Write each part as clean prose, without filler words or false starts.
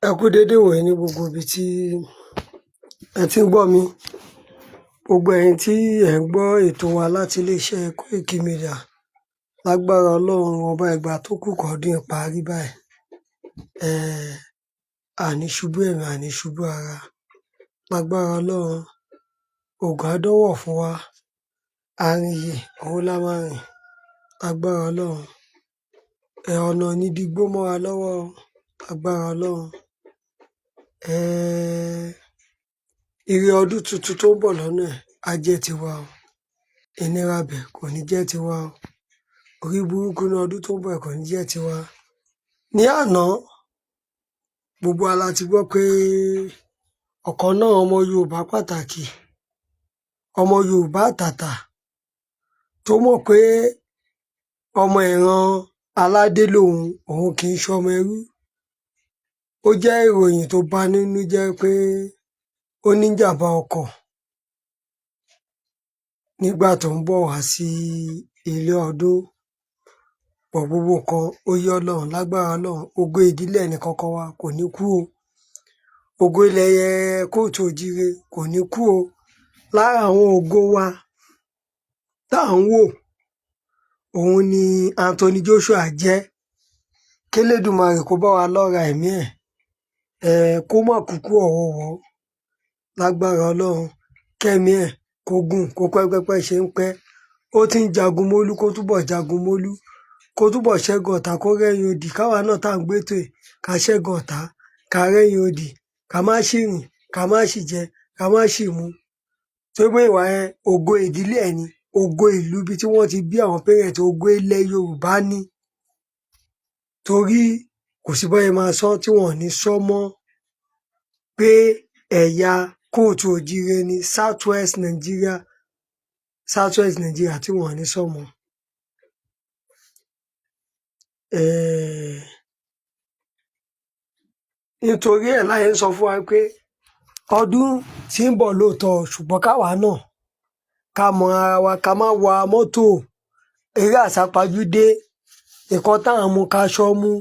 Ẹ kú dédé ìwòyí ní gbogbo ibi tí ẹ tí ń gbọ́ mi. Gbogbo ẹ̀yin tí ẹ̀ ń gbọ́ ètò wa láti iléeṣẹ́ Koiki Media. Lágbára Ọlọ́run ọba, ìgbà tó kù kọ́dún yìí parí báyìí. A ní ṣubú ẹ̀mí, a ní ṣubú ara. Lágbára Ọlọ́run, ògùn á dánwò fún wa. Àrìnyè òun la máa rìn. Lágbára Ọlọ́run. Ọ̀nà ò ní digbó mọ́ wa lọ́wọ́ o. Lágbára Ọlọ́run. Ire ọdún tuntun tó ń bọ̀ lọ́nà ẹ̀ á jẹ́ tiwa o. Ìnira ibẹ̀ kò ní jẹ́ tiwa o. Orí burúkú ní ọdún tó ń bọ̀ ẹ̀ kò ní jẹ́ tiwa. Ní àná, gbogbo wa la ti gbọ́ pé ọ̀kan náà ọmọ Yorùbá pàtàkì, ọmọ Yorùbá àtàtà tó mọ̀ pé ọmọ ìran aládé lòun, òun kì í ṣọmọ ẹrú. Ó jẹ́ ìròyìn tó bani nínú jẹ́ pé ó ní ìjàmbá ọkọ̀ nígbà tó ń bọ̀ wá sí ilé ọdún. Pọ̀ gbogbo nǹkan ó yé Ọlọ́run. Lágbára Ọlọ́run, ògo ìdílé ẹnìkọ̀ọ̀kan wa kò ní kú o. Ògo ilẹ̀ kóòtù òjíire kò ní kú o. Lára àwọn ògo wa tá à ń wò, òun ni Anthony Joshua jẹ́. Kélédùmarè kó bá wa lọ́ra ẹ̀mí ẹ̀, kó má kúkú ọ̀wọ̀ọ̀wọ́. Lágbára Ọlọ́run, kẹ́mi ẹ̀ kó gùn, kó pẹ́ pẹ́pẹ́ ṣe ń pẹ́. Ó ti ń jagun mólú, kó túbọ̀ jagun mólú, kó túbọ̀ ṣẹ́gun ọ̀tá, kó rẹ́yìn odi. Káwa náà tá à ń gbétò yìí, ká ṣẹ́gun ọ̀tá, ká rẹ́yìn odi, ká má ṣì rìn, ká má ṣì jẹ, ká má ṣì mu. Torí pé ìwà yẹn, ògo ìdílé ẹ̀ ni, ògo ìlú ibi tí wọ́n ti bí àwọn parent, ògo ilẹ̀ Yorùbá ni. Torí kò sí bọ́n ṣe máa sọ tí wọn ò ní sọ mọ́ pé ẹ̀yà kóòtù òjíire ni South West Nigeria, South West Nigeria tí wọn ò ní sọ mọ́. Nítorí ẹ̀ láyé ń sọ fún wa pé ọdún tí ń bọ̀ lóòótọ́, ṣùgbọ́n káwa náà ká mọ ara wa, ká má wa mọ́tò eré àsápajúdé. Nǹkan tá à ń mu, ká ṣọ́ mú,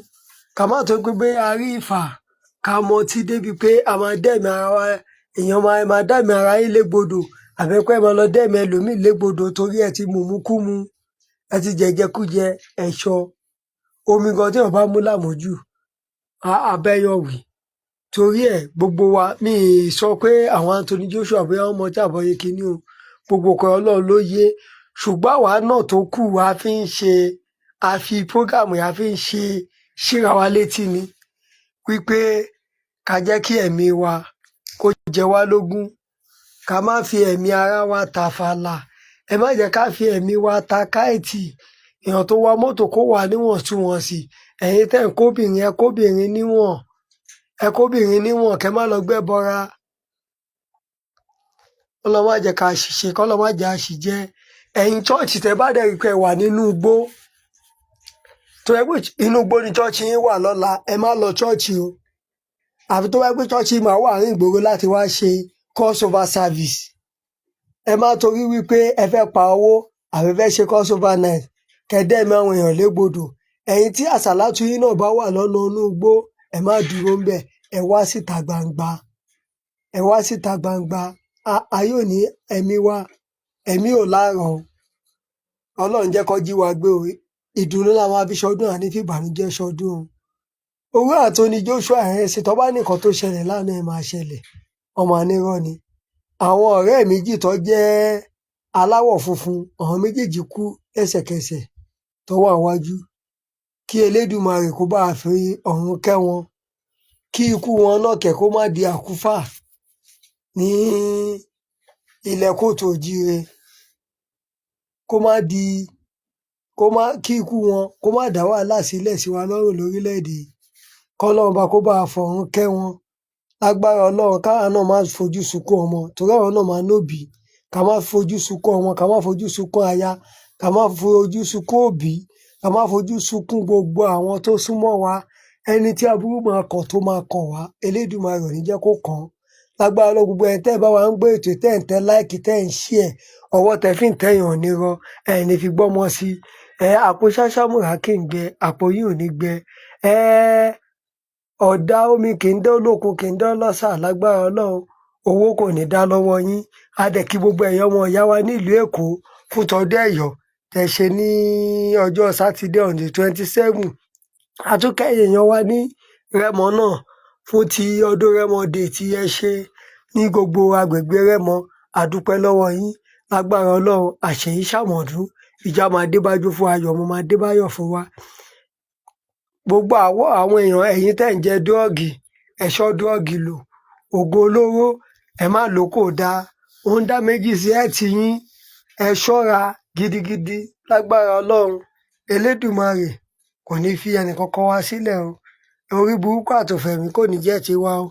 ká má tó pé bóyá a rí ìfà ká mọtí débi pé a máa dẹ́mi ara wa, èèyàn máa dẹ́mi ara yín légbodò, àbí pé ẹ máa lọ dẹ́mi ẹlòmíì légbodò torí ẹ ti mùmukúmu, ẹ ti jẹjẹkújẹ. Ẹ̀ṣọ́ omi gan tí èèyàn bá mú lámùjù á bẹ́yàn wí. Torí ẹ̀ gbogbo wa, mi ì sọ pé àwọn Anthony Joshua bóyá wọ́n mọtí àbọ̀yé kínní o, gbogbo nǹkan Ọlọ́run ló yé. Ṣùgbọ́n àwa náà tó kù, a fi ń ṣe, a fi program yìí, a fi ń ṣe síra wa létí ni wípé ká jẹ́ kí ẹ̀mí wa kó jẹ wá lógún, ká má fi ẹ̀mí ara wa tàfàlà. Ẹ má jẹ́ ká fi ẹ̀mí wa ta káìtì. Èèyàn tó wa mọ́tò kó wà níwọ̀ntúnwọ̀nsì. Ẹ̀yin tẹ́ ń kóbìnrin, ẹ kóbìnrin níwọ̀n, ẹ kóbìnrin níwọ̀n, kẹ́ má lọ gbẹ́bọra. Kọ́lọ́run má jẹ́ ká ṣìṣe, kọ́lọ́run má jẹ́ àṣìjẹ. Ẹ̀yin church tẹ́ bá dẹ̀ rí pé ẹ wà nínú igbó, tó jẹ́ pé inú igbó ni church yín wà lọ́la, ẹ má lọ church o. Àfi tó bá jẹ́ pé church yín máa wà ní ìgboro láti wá ṣe crossover service. Ẹ má torí wípé ẹ fẹ́ pa owó àbí fẹ́ ṣe crossover night, kẹ́ dẹ́mi àwọn èèyàn légbodò. Ẹ̀yin tí àsàlátù yín náà bá wà lọ́nà inú igbó, ẹ má dúró ńbẹ̀, ẹ wá síta gbangba, ẹ wá síta gbangba. Ayé ò ní ẹ̀mí wa, ẹ̀mí ò láàrọ̀ o. Ọlọ́run jẹ́ kó jí wa gbé o. Ìdùnnú la máa fi ṣọdún, àní fi ìbànújẹ́ ṣọdún o. Owó Anthony Joshua yẹn ṣe tó bá ní nǹkan tó ṣẹlẹ̀ lánàá ẹ̀ máa ṣẹlẹ̀, ọmọ anírọ́ ni. Àwọn ọ̀rẹ́ méjì tó jẹ́ aláwọ̀ funfun, àwọn méjèèjì kú lẹ́sẹ̀kẹsẹ̀ tó wà wájú. Kí Elédùmarè kó bá fi ọ̀run kẹ́ wọn, kí ikú wọn náà kẹ̀ kó má di àkúfà ní ilẹ̀ kóòtù òjíire, kó má di kó má kí ikú wọn kó má dá wàhálà sílẹ̀ sí wa lọ́rùn lórílẹ̀‐èdè. Kọ́lọ́run bá kó bá fọ̀run kẹ́ wọn. Lágbára Ọlọ́run, káwa náà má fojú sunkún ọmọ, torí àwọn náà máa nóbìí. Ká má fojú sunkún ọmọ, ká má fojú sunkún aya, ká má fojú sunkún òbí, ká má fojú sunkún gbogbo àwọn tó súnmọ́ wa. Ẹni tí aburú máa kàn tó máa kàn wá, Elédùmarè ò ní jẹ́ kó kàn án. Lágbára Ọlọ́run, gbogbo ẹ̀yin tẹ́ ẹ bá wa ń gbé ètò, tẹ́ ẹ̀ ń tẹ like, tẹ́ ẹ̀ ń share, ọwọ́ tẹ́ fi ń tẹ̀yàn ò ní rọ, ẹ̀ ní fi gbọ́mọ sí i. Àpò ṣáṣámùrà kì í gbẹ, àpò yín ò ní gbẹ. Ọ̀dà omi kì í dán lókun, kì í dán lọ́sà. Lágbára Ọlọ́run, owó kò ní dá lọ́wọ́ yín. A dẹ̀ kí gbogbo ẹ̀yin ọmọ ìyá wa nílùú Èkó fún tọdún Ẹ̀yọ̀ tẹ́ ṣe ní ọjọ́ Sátidé on the 27. A tún kẹ́yìn èèyàn wa ní Rẹ́mọ náà fún ti ọdún Rẹ́mọ Day tí ẹ ṣe ní gbogbo agbègbè Rẹ́mọ. A dúpẹ́ lọ́wọ́ yín. Lágbára Ọlọ́run, àṣeyí ṣàmọ̀dún, ìjà máa dé bájú fún ayọ̀, mo máa dé báyọ̀ fún wa. Gbogbo àwọn èèyàn, ẹ̀yin tẹ́ ń jẹ drug, ẹ ṣọ́ drug lò. Ògùn olóró, ẹ má lò, kò dáa, ó ń dá méjì sí ẹ̀ tì yín. Ẹ ṣọ́ra gidigidi. Lágbára Ọlọ́run Elédùmarè, kò ní fi ẹnìkankan wá sílẹ̀ o. Orí burúkú àtòfẹ̀mí kò ní jẹ́ tiwa o.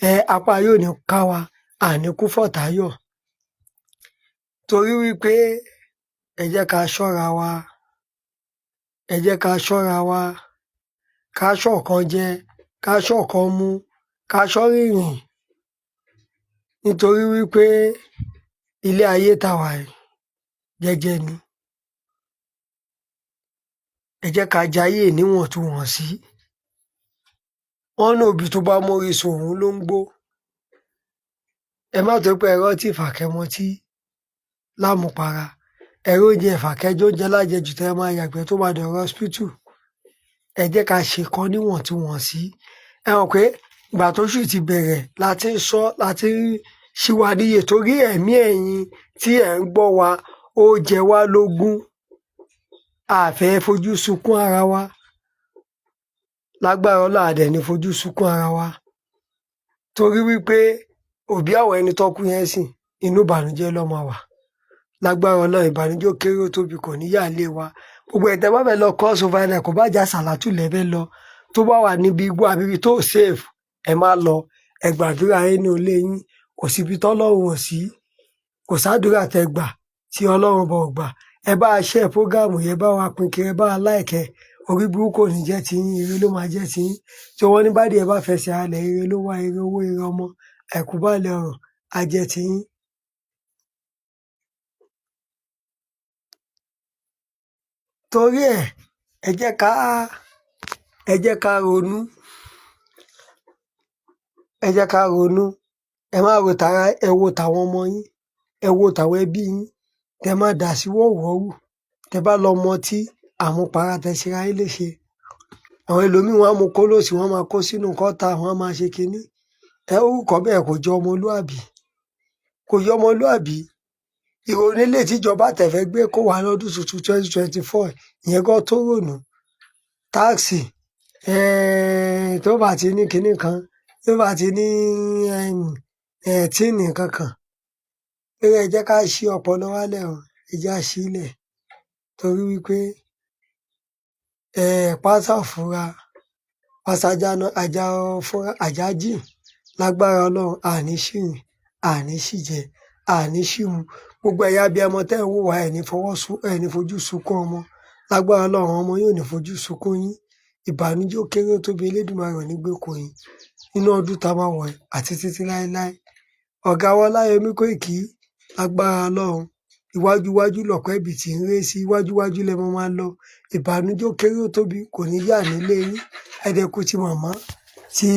Ẹ apá yóò ní ká wa, àní kú fọ̀táyọ̀. Torí wípé ẹ jẹ́ ká ṣọ́ra wa, ẹ jẹ́ ká ṣọ́ra wa, ká ṣọ̀kan jẹ, ká ṣọ̀kan mu, ká ṣọ́ rìnrìn, nítorí wípé ilé ayé tá wà yìí jẹ́jẹ́ ni. Ẹ jẹ́ ká jayé níwọ̀ntúnwọ̀nsí. Wọ́n ní òbí tó bá mórí sùn òun ló ń gbó. Ẹ má tó pé ẹ rántí ìfàkẹ́mọtí lámupara, ẹ̀rọ oúnjẹ ìfàkẹ́jọ oúnjẹ lájẹjù tẹ́ ẹ máa yàgbẹ́ tó máa dọ̀rọ̀ hospital. Ẹ jẹ́ ká ṣe kan níwọ̀ntúnwọ̀nsí. Ẹ mọ̀ pé ìgbà tóṣù ti bẹ̀rẹ̀ la ti ń sọ, la ti ń ṣí wa níyè, torí ẹ̀mí ẹ̀yin tí ẹ̀ ń gbọ́ wa ó jẹ wá lógún. A fẹ́ fojú sunkún ara wa. Lágbára Ọlọ́run, a dẹ̀ ní fojú sunkún ara wa, torí wípé òbí àwọn ẹni tó kú yẹn sìn, inú ìbànújẹ́ ló máa wà. Lágbára Ọlọ́run, ìbànújẹ́ ó kéré ó tóbi kò ní yà lé wa. Gbogbo ẹ̀ tẹ́ bá fẹ́ lọ cross over náà, kò bá jà sàlátù lẹ́fẹ́ lọ, tó bá wà níbi igbó àbí ibi tó safe, ẹ má lọ. Ẹ gbàdúrà yín ní ilé yín. Kò síbi tọ́lọ́run ò sí, kò sádùúrà tẹ́ gbà tí Ọlọ́run bọ̀ gbà. Ẹ bá a share program yẹn, bá wa pín kiri, ẹ bá wa like ẹ. Orí burúkú ò ní jẹ́ tiyín, ire ló máa jẹ́ tiyín. Tí wọ́n ní bá díẹ̀ bá fẹsẹ̀ halẹ̀, ire ló wá, ire owó, ire ọmọ, àìkú baálẹ̀ ọrọ̀ á jẹ́ tiyín. Torí ẹ̀, ẹ jẹ́ ká ronú, ẹ jẹ́ ká ronú. Ẹ má ro tara, ẹ wo tàwọn ọmọ yín, ẹ wo tàwọn ẹbí yín. Tẹ má dà sí wọ̀wọ́wù, tẹ bá lọ mọtí àmupara, tẹ ṣera yín léṣe. Àwọn ẹlòmíín wọn á mu kólòsì, wọn máa kó sínú kọ́tà, wọn máa ṣe kinní. Ẹ orúkọ bẹ́ẹ̀ kò jọ ọmọlúàbí, kò yọ ọmọlúàbí. Ìrònú ilé tíjọba tẹ̀fẹ́ gbé kó wà lọ́dún tuntun 2024, ìyẹn gan tó rònú. Tax tó bá ti ní kinní kan, tó bá ti ní tíìnì kankan, pé ẹ jẹ́ ká ṣí ọpọlọ wálẹ̀ o, ẹ jẹ́ á ṣílẹ̀, torí wípé pásá ò fura, pásá ajá fúnra àjá jìn. Lágbára Ọlọ́run, àní ṣìrìn, àní ṣìjẹ, àní ṣìmu. Gbogbo ẹ̀yin abiyamọ tẹ́ ń wò wá, ẹ̀ ní fọwọ́ sun, ẹ̀ ní fojú sunkún ọmọ. Lágbára Ọlọ́run, àwọn ọmọ yóò ní fojú sunkún yín. Ìbànújẹ́ ó kéré ó tóbi, Elédùmarè ò ní gbé kò yín nínú ọdún tá a máa wọ̀ àti títí láéláé. Ọ̀gá wa Ọláyọmí Kóìkí, lágbára Ọlọ́run, iwájú iwájú lọ̀pọ̀ ẹ̀bìtì ń ré sí, iwájú iwájú lẹ máa máa lọ. Ìbànújẹ́ ó kéré ó tóbi kò ní yà nílé yín. Ẹ̀dẹ̀kù ti màmá tí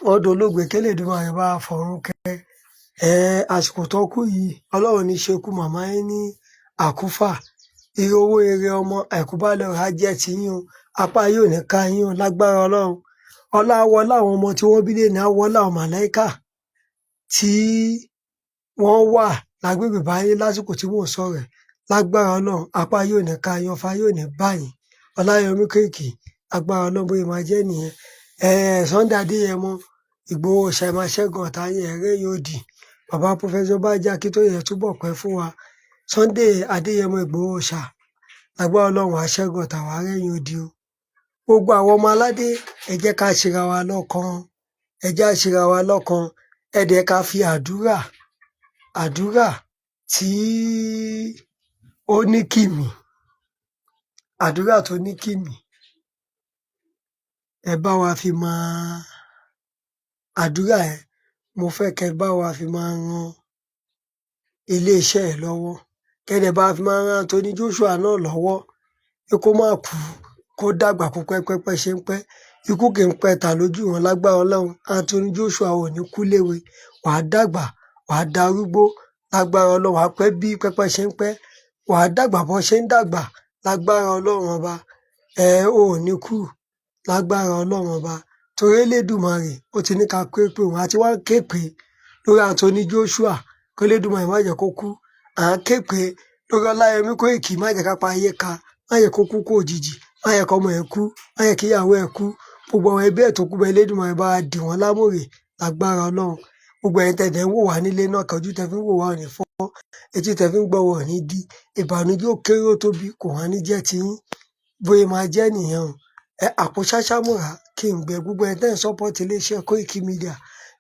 wọ́n dolóògbé, kélédùmarè bá wa fọ̀run kẹ́ ẹ. Àsìkò tó kú yìí, Ọlọ́run ní ṣekú màmá yín ní àkúfà. Ire owó, ire ọmọ, àìkú baálẹ̀ ọrọ̀ á jẹ́ tiyín o. Apá yóò ní ká yín o. Lágbára Ọlọ́run, ọlá wọlá àwọn ọmọ tí wọ́n bí lé ní, á wọlá àwọn màláíkà tí wọ́n wà lágbègbè báyìí lásìkò tí mò ń sọ̀rọ̀ ẹ̀. Lágbára Ọlọ́run, apá yóò ní ká yín, ọfà yóò ní bá yín. Ọláyọmí Kóìkì, agbára Ọlọ́run, bóyá máa jẹ́ nìyẹn. Sunday Adéyẹmọ Ìgbòho ṣe máa ṣẹ́gun ọ̀tá yín, ẹ̀rẹ́ yóò dì. Bàbá Professor Bánjí Akíntóyè, túbọ̀ pẹ́ fún wa. Sunday Adéyẹmọ Ìgbòho ṣà, lágbára Ọlọ́run, wàá ṣẹ́gun ọ̀tá, wàá rẹ́yìn odi o. Gbogbo àwọn ọmọ aládé, ẹ jẹ́ ká ṣera wa lọ́kan, ẹ jẹ́ á ṣera wa lọ́kan. Ẹ dẹ̀ ká fi àdúrà, àdúrà tí ó ní kìmí, àdúrà tó ní kìmí, ẹ bá wa fi máa àdúrà yẹn. Mo fẹ́ kẹ́ bá wa fi máa ran iléeṣẹ́ ẹ̀ lọ́wọ́, kẹ́ dẹ̀ bá wa fi máa ran Anthony Joshua náà lọ́wọ́, pé kó má kú, kó dàgbà, kó pẹ́ pẹ́pẹ́ ṣe ń pẹ́. Ikú kì í pẹ̀tà lójú wọn lágbára Ọlọ́run. Anthony Joshua ò ní kú léwe, wàá dàgbà, wàá darúgbó lágbára Ọlọ́run, wàá pẹ́ bí pẹ́pẹ́ ṣe ń pẹ́, wàá dàgbà bọ́ ṣe ń dàgbà lágbára Ọlọ́run Ọba. Ẹ ò ní kú lágbára Ọlọ́run Ọba, torí Elédùmarè ó ti ní ká ké pé òun àti wá ń ké pé lórí Anthony Joshua kó Elédùmarè má jẹ́ kó kú. À ń ké pé lórí Ọláyọmí Kóìkì, má jẹ́ kápá ayé ka, má jẹ́ kó kú kú òjijì, má jẹ́ kọ́mọ ẹ̀ kú, má jẹ́ kíyàwó ẹ̀ kú, gbogbo àwọn ẹbí ẹ̀ tó kú bẹ́ẹ̀, Elédùmarè bá wa dì wọ́n lámùrè lágbára Ọlọ́run. Gbogbo ẹ̀yin tẹ̀dẹ̀ ń wò wá nílé náà, kọjú tẹ fi ń wò wá ò ní fọ́, etí tẹ fi ń gbọ́ wọ̀ ò ní dí, ìbànújẹ́ ó kéré ó tóbi kò wá ní jẹ́ tiyín. Bóyá máa jẹ́ nìyẹn o. Ẹ àpò ṣáṣámùrà kí n gbẹ. Gbogbo ẹ̀yin tẹ́ ń support iléeṣẹ́ Koiki Media,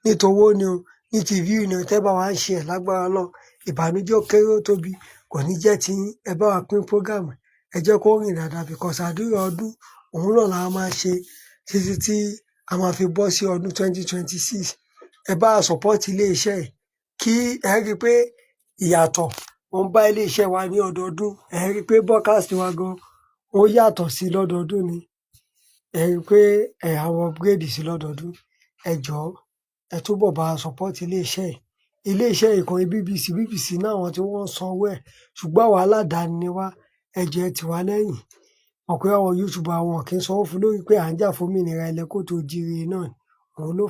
ní towó ni o, ní ti view ni o, tẹ́ bá wa ń ṣe ẹ̀, lágbára Ọlọ́run, ìbànújẹ́ ó kéré ó tóbi kò ní jẹ́ tiyín. Ẹ bá wa pín program, ẹ jẹ́ kó rìn dáadáa, because àdúrà ọdún òun náà la máa ṣe títí tí a máa fi bọ́ sí ọdún 2026. Ẹ bá wa support iléeṣẹ́ yìí kí ẹ rí i pé ìyàtọ̀ ó ń bá iléeṣẹ́ wa ní ọdọọdún. Ẹ rí i pé broadcast wa gan ó yàtọ̀ sí lọ́dọọdún ni. Ẹ rí i pé ẹ àwọn upgrade sí lọ́dọọdún. Ẹ jọ̀ọ́, ẹ túbọ̀ bá wa support iléeṣẹ́ yìí. Iléeṣẹ́ ìkànnì BBC, BBC náà àwọn tí wọ́n ń sanwó ẹ̀, ṣùgbọ́n àwa aládàáni ni wá. Ẹ jọ̀ọ́, ẹ tì wá lẹ́yìn. Mọ̀ pé àwọn YouTuber, àwọn kì í sanwó fún lórí pé à ń jà fún òmìnira ilẹ̀ kóòtù òjíire náà ni òun ló fà.